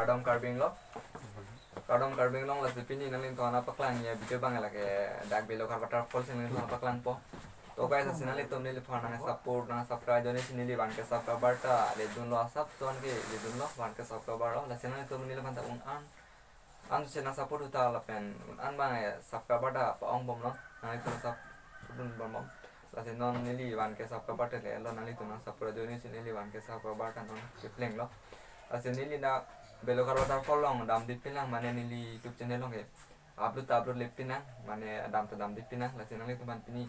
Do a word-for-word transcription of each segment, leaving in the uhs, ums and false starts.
Kardom Karbi Anglong. Kardom Karbi Anglong, lasi pini nanglitum aphan paklangji a-video abang lake dak Belokhar waterfall si nanglitum aphan paklangpo. To guys, lasi nanglitum neliphan nang-support, nang-subscribe ajoine si neli one K subscriber ta ledunlo, asap son ke ledunlo, one K subscriber lo. Lasi nanglitum neliphan ta un-an, an si nang-support thuta lapen un-an abang subscriber ta pa-ongbomlo, nanglitum support dunbomlo. Lasi non neli one K subscriber ta lelo, nanglitum nang-support ajoine si neli one K subscriber ta non keplenglo. Lasi neli dak Belokhar waterfall along damde pinlang, mane neli YouTube channel along ke upload ta upload le pinlang, mane dam ta damde pinlang. Lasi nanglitum aphan pini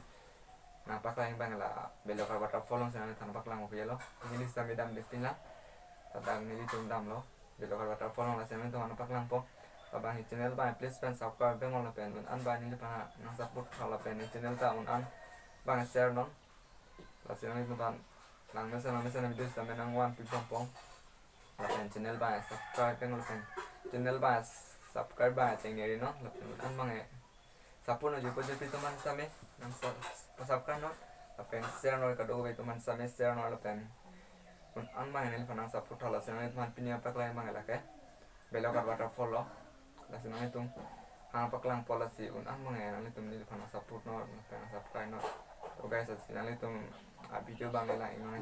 nangpaklang abang la Belokhar waterfall along si nanglitum paklangpo, pilo. Neli sitame damde pinlang, ladak nelitum damlo Belokhar waterfall along, lasi nanglitum aphan paklangpo. Labang hi channel abang please pen subscribe pen lapen un-an abang neliphan nang-support thulo lapen channel ta un-an abang share non. Lasi nanglitum aphan nang mesen nang mesen video sitame nang-one pibompo. Lapen channel abang subscribe pen lapen channel abang subscribe abang chengneri non, lapen un-an abang support non, jopo jopi atum aphan sitame nang sa-, subscribe non, lapen share non, kadokave atum aphan sitame share non, lapen un-an abang neliphan nang-support thulo. Lasi nanglitum aphan pini nangpaklang abang lake Belokhar waterfall lo. Lasi nanglitum nangpaklangpo, lasi un-an abang nanglitum neliphan nang-support non, lapen nang-subscribe non. To guys, lasi nanglitum a-video abang lang-ik non.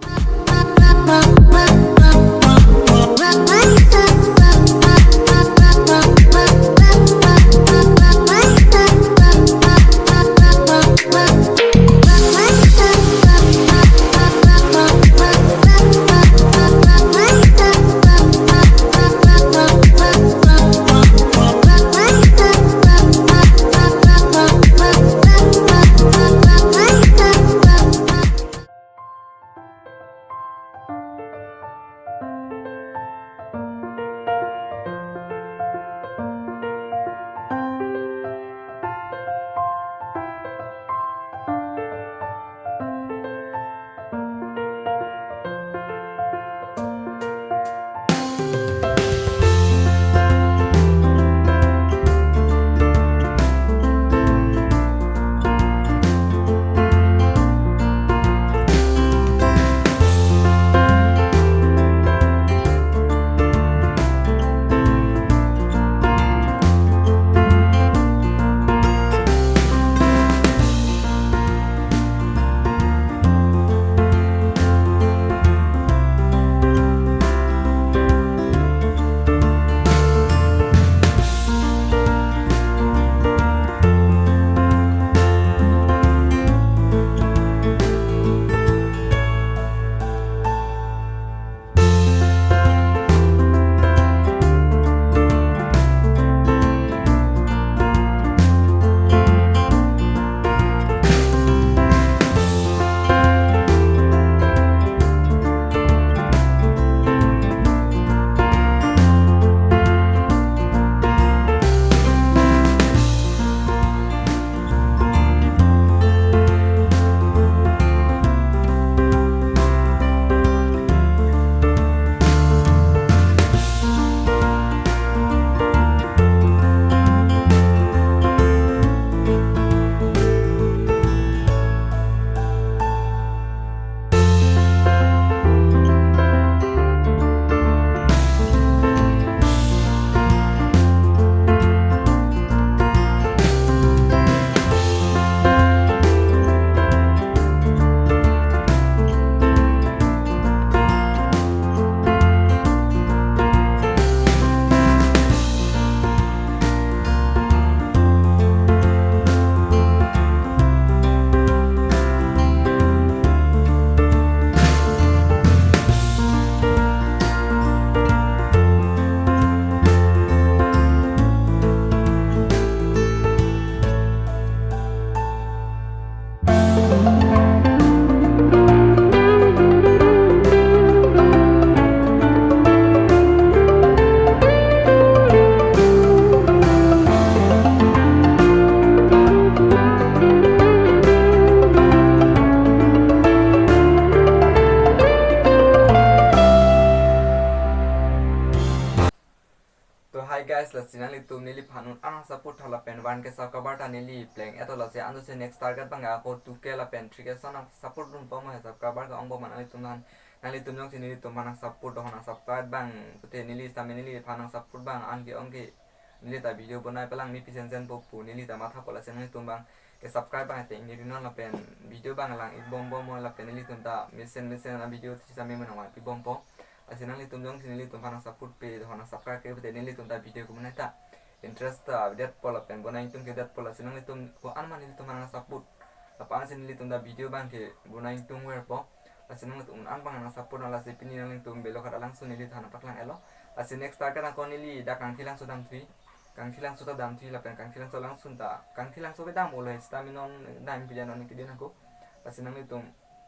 To hi guys, lasi nanglitum neliphan un-an nang-support thulo lapen one K subscriber ta neli pleng-etlo, lasi ansi next target abang ako two K lapen three K ason nang-support dunpo, mane subscriber ke-ongbom ma nanglitum aphan Nanglitum jongsi nelitum aphan nang support, nang subscribe abang pute neli sitame neliphan nang support abang an ke-ong ke neli ta video bonai palang mi pisen sen po pu neli ta mathapo, lasi nanglitum abang ke subscribe abang ateng neli non lapen video abang lang-ik bom bomnon lapen nelitum ta mesen mesen a-video sitame menang pi bompo. Lasi nanglitum jongsi nelitum aphan nang support pe, nang subscribe ke pute nelitum ta video ke bonai ta interest ta detpo lapen bonai ingtung ke detpo, lasi nanglitum ko-an ma nelitum aphan nang support, lapu-an si nelitum ta video abang ke bonai ingtungverpo. Lasi nanglitum un-an abang nang support non, lasi pini nanglitum belo khat alangsun neli than paklang-etlo. Lasi next target ako neli dak Kangthilangso damthui. Kangthilangso ta damthui lapen Kangthilangso alangsun ta, Kangthilangso kedam ulo sitame non dam pidun non kedin ako. Lasi nanglitum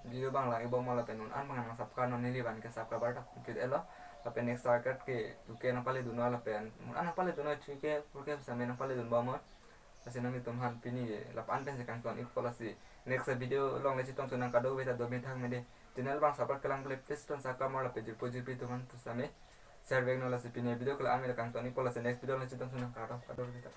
video abang lang-ik bomnon lapen un-an abang nang subscribe non, neli abang ke subscriber ta complete-etlo. Lapen next target ke two K nangpaledunnon lapen un-an nangpaledunnon, three K, four K sitame nangpaledun bomnon. Lasi nanglitum aphan pini lapu-an pensi kangton-ikpo, lasi next video along le chetongsun nang kadokave ta do methang mede. Channel abang support kelang pule please ton subscribe non lapen jirpo jirpi atum aphan sitame share back non, lasi pini video ke la-an mele kangton-ikpo, lasi next video along le chetongsun nang kadokave ta.